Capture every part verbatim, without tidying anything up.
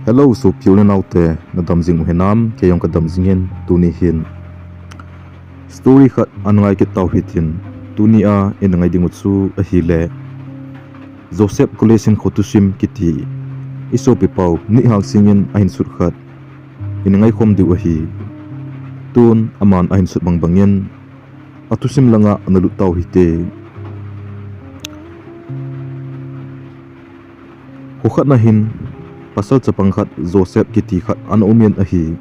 Hello, sopi u le naote, nadam jing u hinam? Kei jong kadam jing in, tuni hin story khat ana ngai kit tau hitin, tuni a ina ngai ding u chu ahile, Joseph College hinkho thusim kiti, i sopi pau Nihal Singh in ahin sut khat, ina ngaikhom diu ahi. Tun aman ahin sut bang bangin, athusim langa ana lut tau hite. Kho khat na hin, pasal chapang khat Joseph kiti khat ana umin ahi.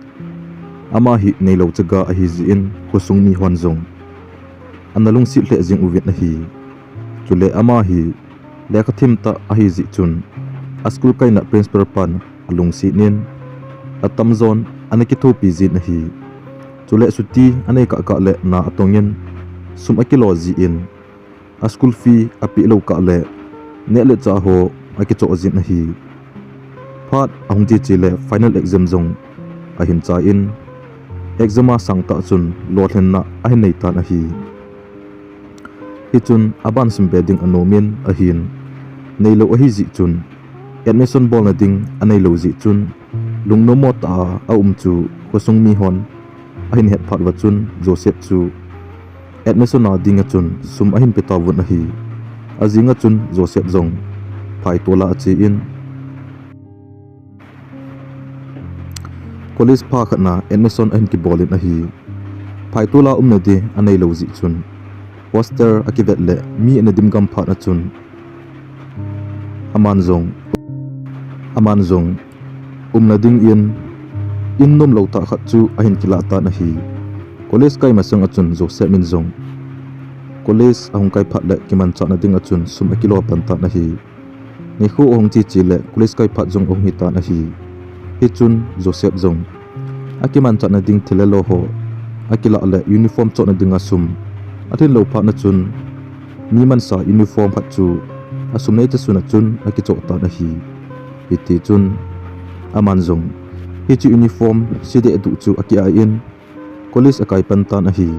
Ama hi neilou chaga ahi jeh in, khosung mihon jong ana lungset lheh jing uvin ahi. Chule ama hi lekha themtah ahi jeh chun, a school kaina principal pan alungset in, atamjon ana kithopi jin ahi. Chule chuti anei kah kah le na atongin, sum akilo jin, a school fee apeh lou kah le, neh le chah ho akichoh jin ahi. Phat ahung che che le final exam jong ahin chai in, exam a sangtah chun lolhinna ahin nei tan ahi. Hichun aban sim be ding anom in ahin, neilou ahi jeh chun, admission bolna ding aneilou jeh chun, lungnommo tah a aum chu khosung mihon ahin het phat uva chun Joseph chu admission a dinga chun sum ahin pe tauvin ahi. Ajinga chun Joseph jong phaitol a ache in, college pha khat na admission ahin kibol in ahi. Phaitol a umna di aneilou jeh chun, hostel akivet le mi ana dim gam phat na chun, aman jong, aman jong umna dingin in nomlou tah khat chu ahin kilah tan ahi. College kai masang a chun Joseph in jong college ahung kai phat le kimanchahna dinga chun sum akilo pan tan ahi. Nikho ahung che che le college kai phat jong ahung hitan ahi. Hichun Joseph jong akimanchahna ding thil le lo ho akilah le uniform chohna dinga sum alhin lou phat na chun, mi mansa uniform khat chu asum neicha sun a chun akichoh tan ahi. Hitichun aman jong hiche uniform se deh duh chu akiah in, college akai pan tan ahi.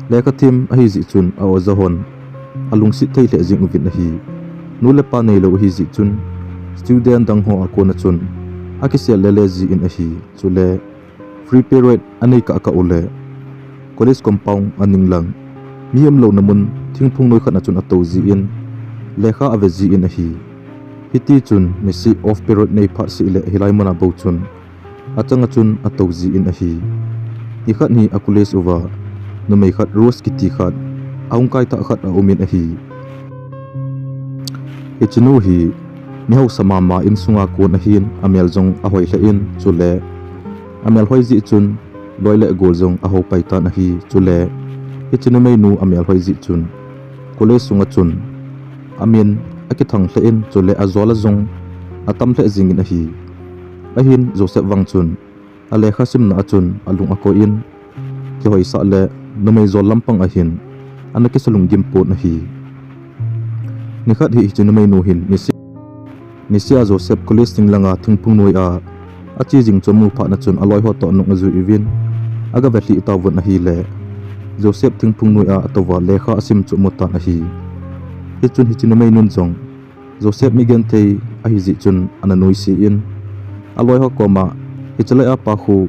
Lekha them ahi jeh chun a oja hon alungset thei lheh jing uvin ahi. Nu le pa neilou ahi jeh chun, student dang ho a kona chun akisel lele jin ahi. Chule free period anei kah kah u le, college compound aning lang, mi umlouna mun thingphung noi khat na chun atou jin, lekha ave jin ahi. Hitichun nise off period nei phat seh le hilai mun a bou chun achanga chun atou jin ahi. Nikhat hi a college uva numei khat Rose kiti khat, ahung kai tah khat aumin ahi. Hiche nu hi mi hausa mama insunga kon ahin, amel jong ahoi lheh in, chule amel hoi jeh chun loi le gol jong ahou pai tan ahi. Chule hiche numeinu amel hoi jeh chun college sunga chun amin akithang lheh in, chule ajol a jong atam lheh jingin ahi. Ahin Joseph vang chun alekha simna a chun alung akoi in, kihoisah le numei jol lampang ahin ana kisa lunggim pon ahi. Nikhat hi hiche numeinu hin nise, nise a Joseph college sing langa thingphung noi a ache jing chu amu phat na chun aloi ho toh nung ajui uvin, aga velhih tauvin ahile, Joseph thingphung noi a atouva lekha asim chu amu tan ahi. Hichun hiche numeinun jong Joseph mi genthei ahi jeh chun ana nuisat in, aloi ho koma, hiche lai a pa khu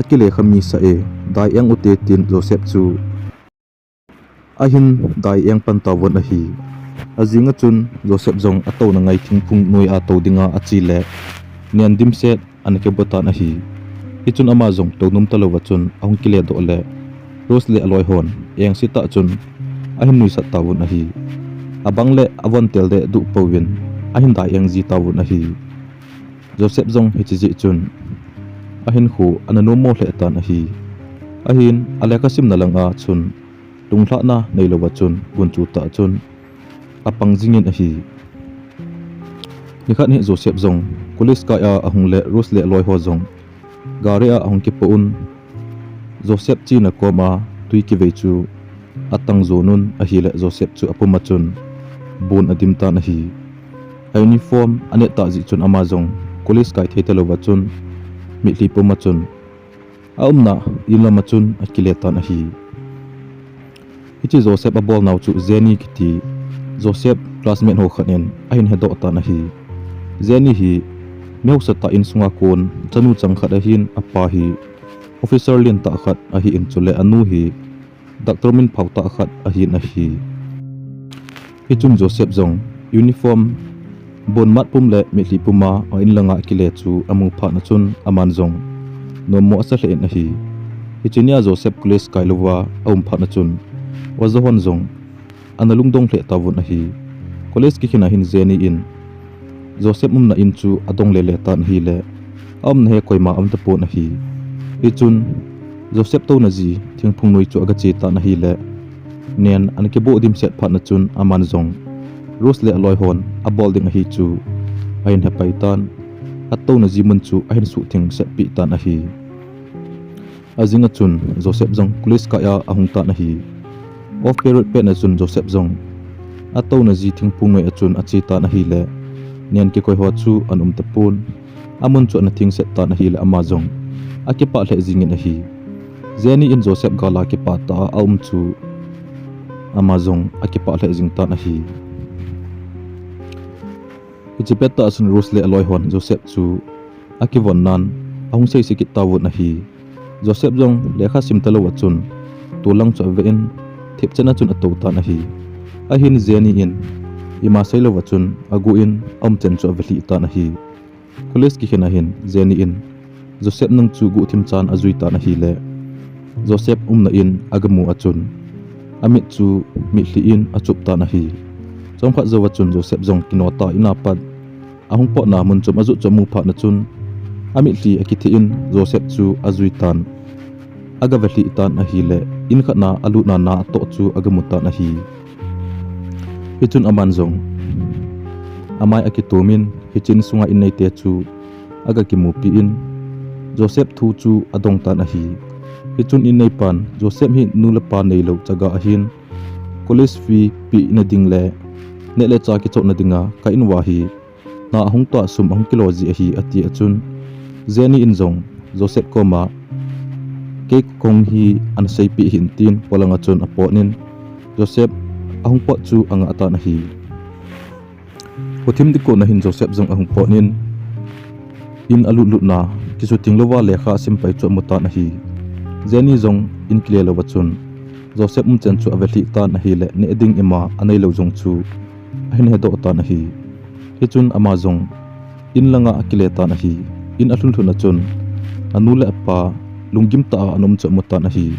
akile kha mi sa e, dai eng ute, tin Joseph chu ahin dai eng pan tauvin ahi. Ajing a chun Joseph jong atouna ngai thingphung noi a tou dinga ache le, nen dimset ana kibu tan ahi. Hichun ama jong tou nom talouva chun ahung kile doh le, Rose le aloi hon engse tah chun ahin nuisat tauvin ahi. Abang le avon tel deh duh pouvin ahin dai eng ji tauvin ahi. Joseph jong hiche jeh chun ahinkho ana nommo lheh tan ahi. Ahin alekha simna langa chun lunglhahna neilouva chun gunchu tah chun apang jingin ahi. Nikhat hi Joseph jong college kai a ahung le, Rose le aloi ho jong gari a ahung kipoh un, Joseph chena koma tui kivei chu atang jon un ahile, Joseph chu apum a chun bon adim tan ahi. A uniform aneh tah jeh chun ama jong college kai thei talouva chun mitlhi pum a chun aumna in lama chun akile tan ahi. Hiche Joseph abolnau chu Jenny kiti Joseph classmate ho khat in ahin hedoh tan ahi. Jenny hi Neosa tah insunga kon chanu chang khat ahin, apa hi officer lentah khat ahin, chule anu hi doctor minphao tah khat ahin ahi. Hichun Joseph jong uniform bon mat pum le mitlhi puma a inlanga kile chu amu phat na chun aman jong nommo asa lheh in ahi. Hiche nia Joseph college kai louva aum phat na chun, oja hon jong ana lungdong lheh tauvin ahi. College kikhin ahin Jenny in Joseph umna in chu adong lele tan ahile, aumna he koima aum tapon ahi. Hichun Joseph touna ji thingphung noi chu agache tan ahile, nen ana kiboh dimset phat na chun aman jong Rose le aloi hon abol ding ahi chu ahin hepai tan, atouna ji mun chu ahin suhtheng setpi tan ahi. Ajing a chun Joseph jong college kai a ahung tan ahi. Off period pet na chun Joseph jong atouna ji thingphung noi a chun ache tan ahile, nen kikoi ho chu ana um tapon. Amun chu ana thengset tan ahile ama jong akipah lheh jingin ahi. Jenny in Joseph gal a kipah tah a aum chu ama jong akipah lheh jing tan ahi. Hiche pet tah a chun Rose le aloi hon Joseph chu akivon nan ahung seise kit tauvin ahi. Joseph jong lekha sim talou a chun, tollang chu ave in, thipchen a chun atou tan ahi. Ahin Jenny in ima sei louva chun agu in aumchen chu ave lhih tan ahi. College kikhin ahin Jenny in Joseph nung chu guhthim chan ajui tan ahile, Joseph umna in agamu a chun amit chu mitlhi in achup tan ahi. Chomkhat jouva chun Joseph jong kino tah in apat, ahung potna mun chom ajoh chu amu phat na chun, amitlhi akitheh in Joseph chu ajui tan. Agave lhih tan ahile, in khat na alutna na atoh chu agamu tan ahi. Hichun aman jong amai akitom in, hiche insunga in neite chu agakimupi in, Joseph thu chu adong tan ahi. Hichun in neipan Joseph hi nu le pa neilou chaga ahin, college fee pehna ding le neh le chah kichohna dinga ka in uva hi na ahung toh a sum ahung kilo ji ahi, ati a chun, Jenny in jong Joseph koma, kei kong hi ana seipeh hih in tin, polang a chun apot in, Joseph ahung pot chu angah tan ahi. Khothim ding kon ahin Joseph jong ahung pot in, in alut lutna kisutheng louva lekha asim pai chu amu tan ahi. Jenny jong in kile louva chun Joseph umchen chu ave lhih tan ahile, neh ding ima aneilou jong chu ahin hedoh tan ahi. Hichun ama jong in langa akile tan ahi. In alhun lhun a chun anu le apa lunggim tah a ana um chu amu tan ahi.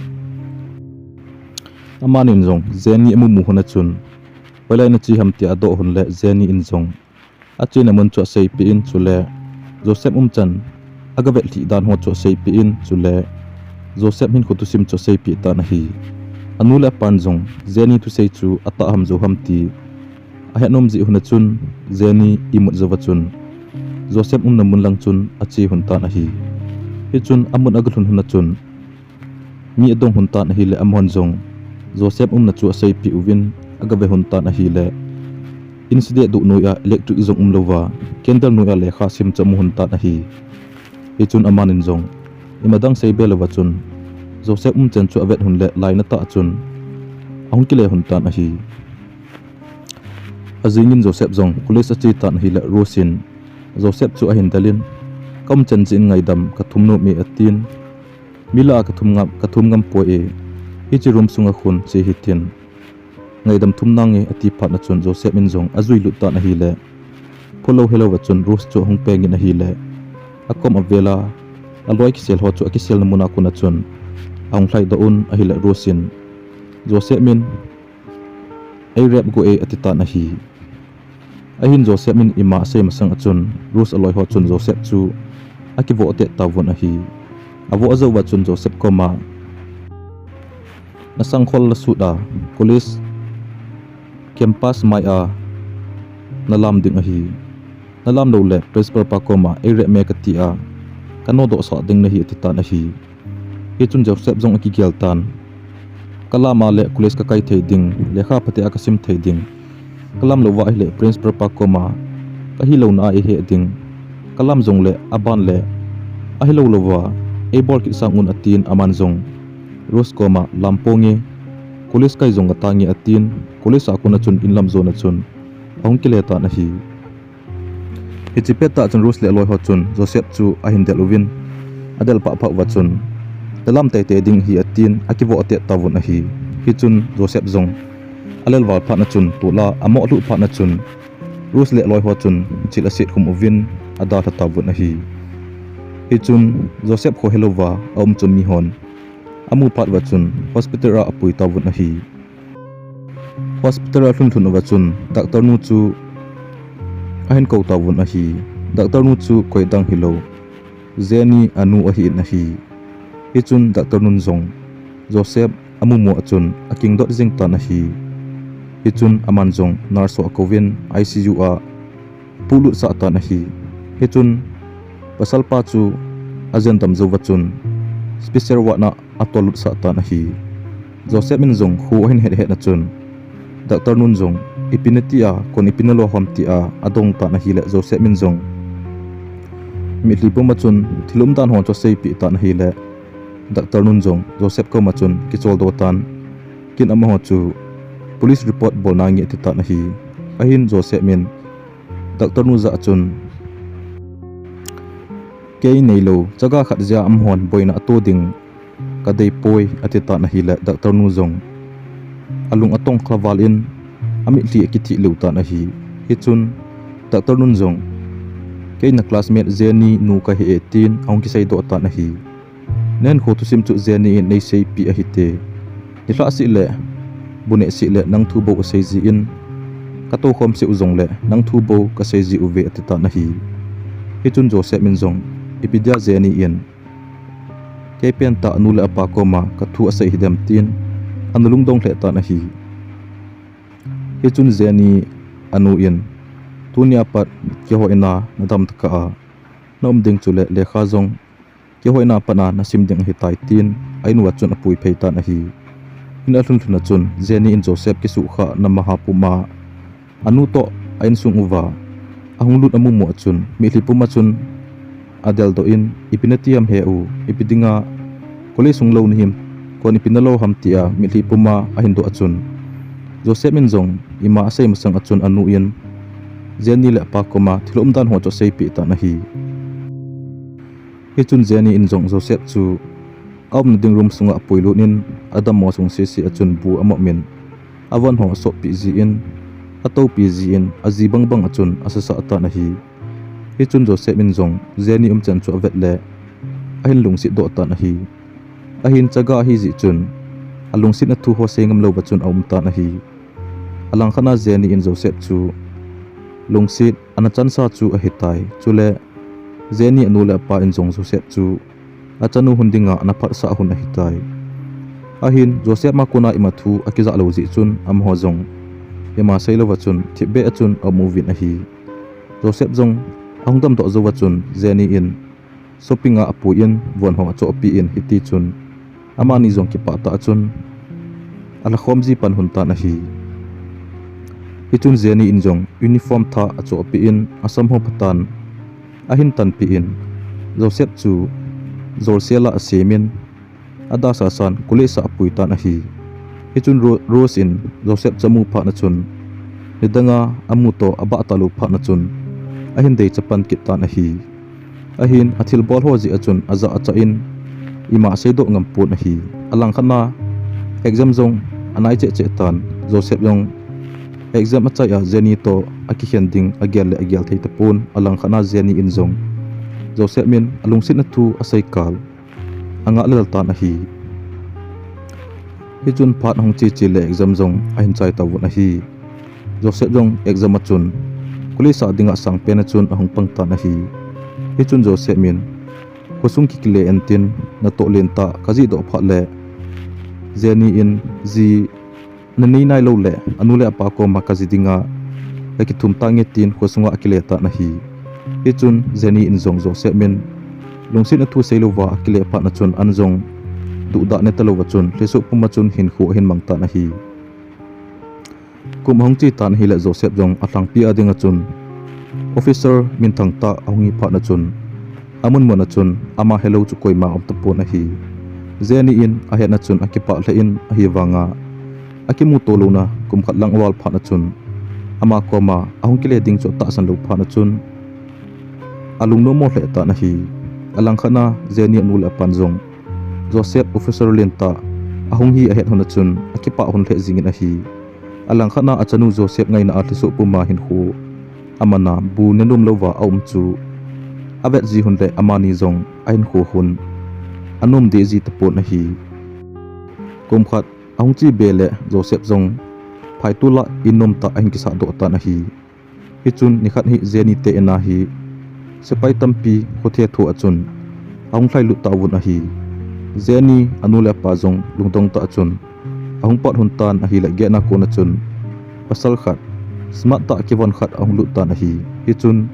Amanin jong Jenny amumu lhon a chun, hoilai nache ham tia adoh lhon le Jenny in jong achena mun chu aseipeh in, chule Joseph umchan agavet lhih dan ho chu aseipeh in, chule Joseph hinkho thusim chu aseipeh tan ahi. Anu le apan jong Jenny thusei chu atah ham jou ham ti ahet nom jeh lhon a chun, Jenny imut jouva chun Joseph umna mun lang chun ache lhon tan ahi. Hichun amun agalhun lhon a chun, mi adong lhon tan ahile, amahon jong Joseph umna chu aseipeh uvin, agave lhon tan ahile, in sedeh duh noiya electric jong umlouva, candle noiya lekha sim chu amu lhon tan ahi. Hichun amanin jong imadang seibe louva chun Joseph umchan chu avet lhon le, lainatah chun ahung kile lhon tan ahi. Ajingin Joseph jong college ache tan ahile, Rose in Joseph chu ahin delin, ka umchan jeh in ngaidam kathum nom e, atin, mi lah a kathum ngam, kathum ngam poi e, hiche room sunga khun che hitin, ngaidam thum nange, ati phat a chun Joseph in jong ajui lut tan ahile, phulou helouva chun Rose chu ahung pengin ahile, akom avela aloi kisel ho chu akiselna muna kona chun ahung lhaidoh un ahile, Rose in Joseph in, ei rape go e, ati tan ahi. Ahin Joseph in ima asei masang a chun Rose aloi ho chun Joseph chu akivoh tet tauvin ahi. Avoh jouva chun Joseph koma, nasangkhol lasut a college campus mai a nalam ding ahi. Nalam loule principal pa koma ei rape me kati a kanodohsah ding nahi, ati tan ahi. Hichun Joseph jong akigel tan, kalam a le college kakai thei ding, lekha phatea kasim thei ding, kalam louva ahile principal pa koma kahilouna a eihe ding, kalam jongle aban le ahilou louva eibol kit sang un, atin, aman jong Rose koma, lam ponge, college kai jong katange, atin, college a kona chun inlam jona chun ahung kile tan ahi. Hiche pettah chun Rose le aloi ho chun Joseph chu ahin del uvin, adel pahpah uva chun, "Nalam teitei ding ahi," atin akivoh tet tauvin ahi. Hichun Joseph jong alel val phat na chun, tol a amoh lhuh phat na chun, Rose le aloi ho chun thil aset khum uvin adalha tauvin ahi. Hichun Joseph khohelouva aum chu mihon amu phat uva chun hospital a apui tauvin ahi. Hospital a alhun lhun uva chun doctor nu chu ahin kou tauvin ahi. Doctor nu chu koidang hilou, Jenny anu ahin ahi. Hichun doctor nun jong Joseph amu mu a chun akingdot jing tan ahi. Hichun aman jong nurse ho akouvin I C U a apuilut sah tan ahi. Hichun pasal pa chu ajen dam jouva chun special ward a atollut sah tan ahi. Joseph in jong kho ahin het het na chun, doctor nun jong, "Ipi nati a, kon ipi nalo ham?" tia adong tan ahile, Joseph in jong mitlhi pum a chun thil umdan ho chu aseipeh tan ahile, doctor nun jong Joseph koma chun kicholdo tan, kin amaho chu police report bol nange ati tan ahi. Ahin Joseph in doctor nu jah a chun, "Kei neilou chaga khat jeh a amahon boina ato ding kadei poi," ati tan ahile, doctor nu jong alung atong kha val in amitlhi akithih lheh tan ahi. Hichun doctor nun jong, "Kei na classmate Jenny nu kahi e," tin ahung kiseidoh tan ahi. "Nahinkho thusim chu Jenny in neiseipeh ahi te. Nilhah seh le, bu neh seh le nang thu bou asei jin, katou khom seh u jongle nang thu bou kasei ji uve," ati tan ahi. Hichun Joseph in jong, "Ipi dia Jenny in kei pentah anu le apa koma kathu asei hidem?" tin ana lungdong lheh tan ahi. Hichun Jenny anu in, "Tunia pat keiho in a nadam tokah a naum ding chule lekha jong keiho in a pat a nasim ding ahitai," tin a in uva chun apui phei tan ahi. In alhun lhun a chun Jenny in Joseph kisuhkhah na maha pum a anu toh a insung uva ahung lut amu mu a chun mitlhi pum a chun adeldoh in, "Ipi nati ham he u, ipi dinga college hung lou nahim, kon ipi nalo ham?" tia mitlhi pum a ahin doh a chun, Joseph in jong ima asei masang a chun anu in Jenny le apa koma thil umdan ho chu aseipeh tan ahi. Hichun Jenny in jong Joseph chu aumna ding room sunga apuilut in, adammo sung sese a chun bu amop in, avon ho asoppi jin, atoupi jin, aji bangbang a chun asasah tan ahi. Hichun Joseph in jong Jenny umchan chu avet le ahin lungset doh tan ahi. Ahin chaga ahi jeh chun alungsetna thu ho sei ngam louva chun aum tan ahi. Alangkhat a Jenny in Joseph chu lungset ana chansa chu ahitai. Chule Jenny anu le apa in jong Joseph chu achanu hon dinga ana phatsah hon ahitai. Ahin Joseph a kona ima thu akijah lou jeh chun amaho jong ima sei louva chun thipbeh a chun aum uvin ahi. Joseph jong ahung damdoh jouva chun Jenny in shopping a apui in von ho achohpeh in, hiti chun amani jong kipah tah a chun alhakhom ji pan hon tan ahi. Hichun Jenny in jong uniform thah achohpeh in asam ho phatah in ahin tanpeh in, Joseph chu jolsel a asem in, adeh sasan college a apui tan ahi. Hichun Ro-, Rose in Joseph chu amu phat na chun, nidanga amu toh abah talou phat na chun ahin deicha pan kit tan ahi. Ahin athilbol ho jeh a chun ajah acha in, ima seidoh ngam pon ahi. Alangkhat a exam jong anai cheh cheh tan, Joseph jong exam achai a Jenny toh akikhen ding agel le agel thei tapon, alangkhat a Jenny in jong Joseph in alungsetna thu asei kal angah lel tan ahi. Hichun phat ahung che che le exam jong ahin chai tauvin ahi. Joseph jong exam a chun college a dinga sangpen a chun ahung pang tan ahi. Hichun Joseph in, khosung kikile intin, natoh lentah kajih doh phat le Jenny in ji nanei nailou le anu le apa koma kaji dinga kakithum tange tin khosunga akile tan ahi. Hichun Jenny in jong Joseph in lungsetna thu seilouva akile phat na chun an jong duhdah ne talouva chun lhesoh puma chun hinkho ahin mang tan ahi. Kum ahung che tan ahile Joseph jong alhangpi a dinga chun officer minthang tah ahung hi phat na chun amun mun a chun ama helou chu koima um tapon ahi. Jenny in ahetna chun akipah lheh in ahivanga akimuto louna kum khat lang aval phat na chun ama koma ahung kile ding chu atahsan lou phat na chun alungnom mo lheh tan ahi. Alangkhat a Jenny anu le apan jong Joseph officer lentah ahung hi ahet lhon a chun akipah lhon lheh jingin ahi. Alangkhat a achanu Joseph ngaina a lhisoh puma hinkho aman a bu nenom louva aum chu avet ji lhon le amani jong ahinkho lhon anom deh ji tapon ahi. Kum khat ahung che be le Joseph jong phaitol a in nomtah ahin kisah doh tan ahi. Hichun nikhat hi Jenny te in a hi sepai tampi khothe tho a chun ahung lhailut tauvin ahi. Jenny anu le apa jong lungdong tah a chun ahung pat lhon tan ahile gate a kon a chun pasal khat smart tah kivon khat ahung lut tan ahi. Hichun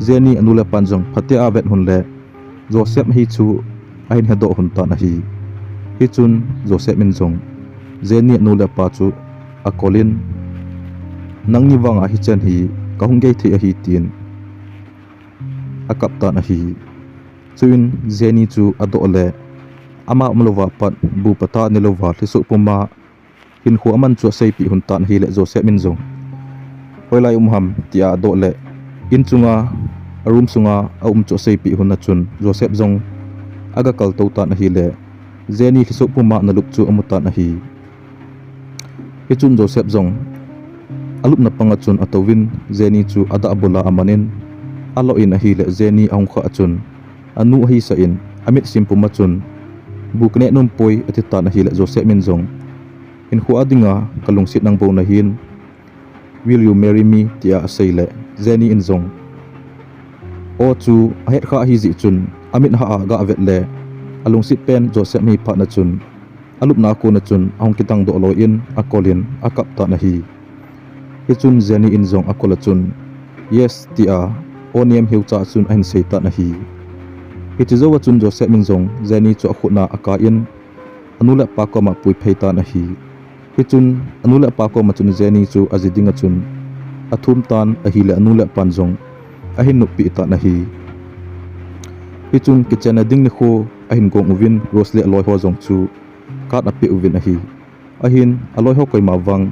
Jenny anu le apan jong phatea avet lhon le Joseph ahi chu ahin hedoh lhon tan ahi. Hichun Joseph in jong Jenny anu le apa chu akol in, "Nangni vang a hichen hi kahung gei thei ahi," tin akap tan ahi. Chuin Jenny chu adoh le ama umlouva pat bu phatah nelouva lhisoh puma hinkho aman chu aseipeh lhon tan ahile Joseph in jong, "Hoilai um ham?" tia adoh le in chunga a room sunga aum chu aseipeh lhon a chun Joseph jong aga kal tou tan ahile Jenny lhisoh puma analup chu amu tan ahi. Hichun Joseph jong alupna pang a chun atouvin Jenny chu adah bul a aman in alo in ahile Jenny ahung khah a chun anu ahisah in amit sim pum a chun, "Bu kaneh nom poi," ati tan ahile Joseph in jong, "Hinkho a dinga kalungset nang bou nahin, will you marry me?" tia asei le Jenny in jong, "O," chu ahet kha ahi jeh chun amit hah a aga vet le alungset pen Joseph ahi phat a chun alupna a kon a chun ahung kidang doh loi in akol in akap tan ahi. Hichun Jenny in jong akol a chun, "Yes," tia o nem hiu cha chun ahin sei tan ahi. Hiche jou a chun Joseph in jong Jenny chu akhut a akai in anu le apa koma pui phei tan ahi. Hichun anu le apa koma chun Jenny chu aji ding a chun athum tan ahile anu le apan jong ahin noppi tan ahi. Hichun kichenna ding nikho ahin gong uvin Rose le aloi ho jong chu card apeh uvin ahi. Ahin aloi ho koima vang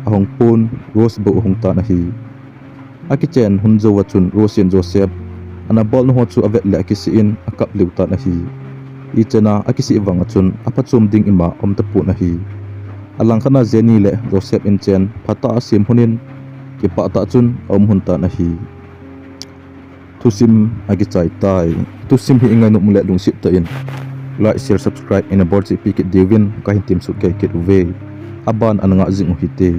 ahung pon, Rose bou ahung tan ahi. Akichen hun jou a chun Rose in Joseph ana bol na ho chu avet le akisih in akap liu tan ahi. Ichan a akisih vang a chun aphachom ding ima um tapon ahi. Alangkhat a Jenny le Joseph in chen phatah a asem lhon in kipah tah chun aum lhon tan ahi. Thusim akichai tai. Thusim hi ingainom u le lungset tah in like, share, subscribe ina bol cheh pi kit diuvin kahin temsoh kei kit uve. Aban ana ngah jing u hite.